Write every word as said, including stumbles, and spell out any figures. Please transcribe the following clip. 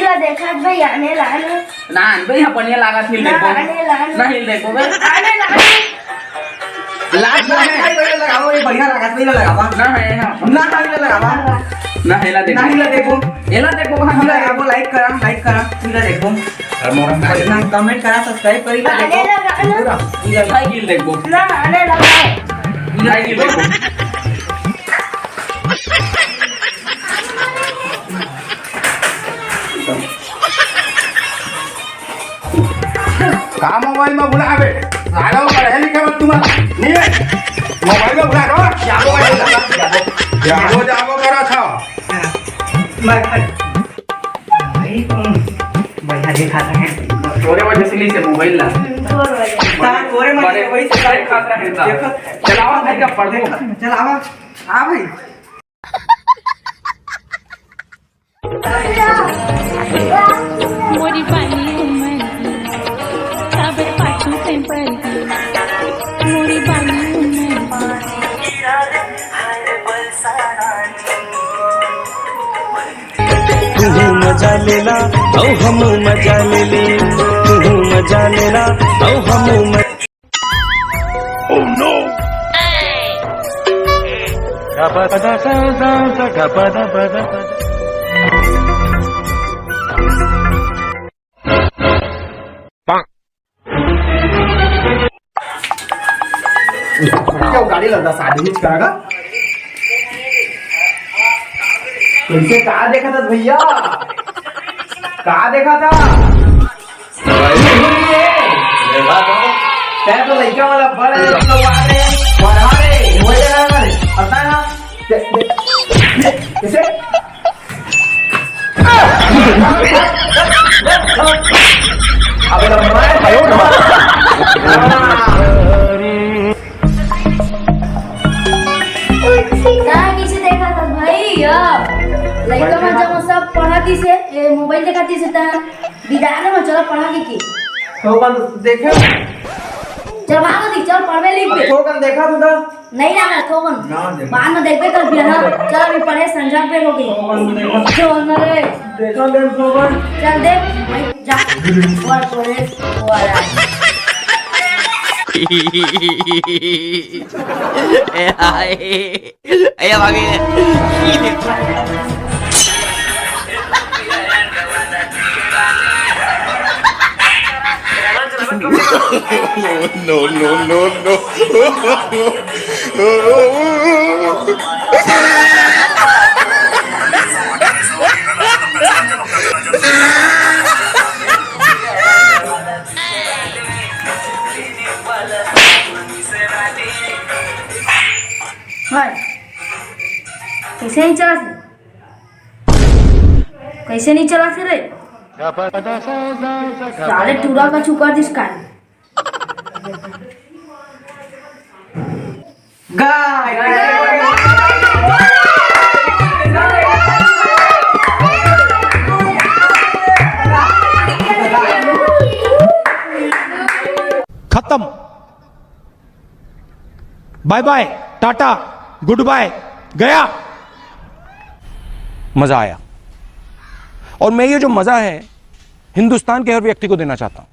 ला देखत भाई, आने ला ना। ना, आन भाई, हाँ, बढ़िया लागत, हिल ना, देखो। आने ला ना। ना, हिल देखो बे। आने ला ना। लाज ना है। भाई, भाई, लगावा, ये बढ़िया लागत, भाई, लगावा। ना है, हाँ। ना, भाई, लगावा। ना, एला देखो। ना, एला देखो। एला देखो, हाँ, हिला देखो, like करा, like करा, हिला देखो। और मोर ना comment करा, subscribe करी, हिला आने देखो। लगा ना। पूरा, हिला देखो। हिल देखो। ना, आने लगा। हिला देखो। का मोबाइल में भुला बे? सालो पढ़े लिखे में तुम नहीं है। मोबाइल में भुला दो। जाबो भाई, जाबो, जाबो करो छो। भाई, भाई, बढ़िया दिखाता है। तोरे वजह से नहीं से मोबाइल ला। हाँ, तोरे वजह से बड़े वही से बड़े खास रहे था। देखो। चलावा भाई का पढ़ो। चलावा। हाँ भाई। मोरी बाली उमर की, काबर पाछू से पड़ गई। मोरी बाली उमर की। तुहू मजा लेला, अउ हमू मजा ले ले। तुहू मजा लेला, अउ हमू मजा। Oh no! क्या वो गाड़ी लगता शादी नहीं करेगा? कैसे कहा देखा था भैया? कहा देखा था? तैं तो लइका वाला बड़ है, लइका वाले, पढ़ा रे, वही ना रे, पता है ना? दे, दे, दे, कैसे? अबे तो मैं भाई ना। का किसे देखा था भाई? या लइका मन जब सब पढ़ा दिसे, ए, मोबाइल देखा दिसे ता बिगाड़े में चला पढ़ा के की। तो बंद देखे। चल भागो दी, चल पढ़वे लिख दे। तो बंद देखा तू दा। नहीं ना, ना, थोकन। ना दे। बाद में देखबे कर बिया ना। चल अभी पढ़े, संझा बेर हो गई। थोकन देखा। चल ना रे। देखा दे थोकन। चल दे, भाई जा। वर पढ़े, वर आ। ए हाय। ए भाभी। No, no, no, no। हाय, कैसे नहीं चला थे? कैसे नहीं चला थे रे? साले टूरा का चुका दिस काय। गाय। खत्म। बाय बाय, टाटा, गुड बाय, गया। मजा आया। और मैं ये जो मजा है, हिंदुस्तान के हर व्यक्ति को देना चाहता हूं।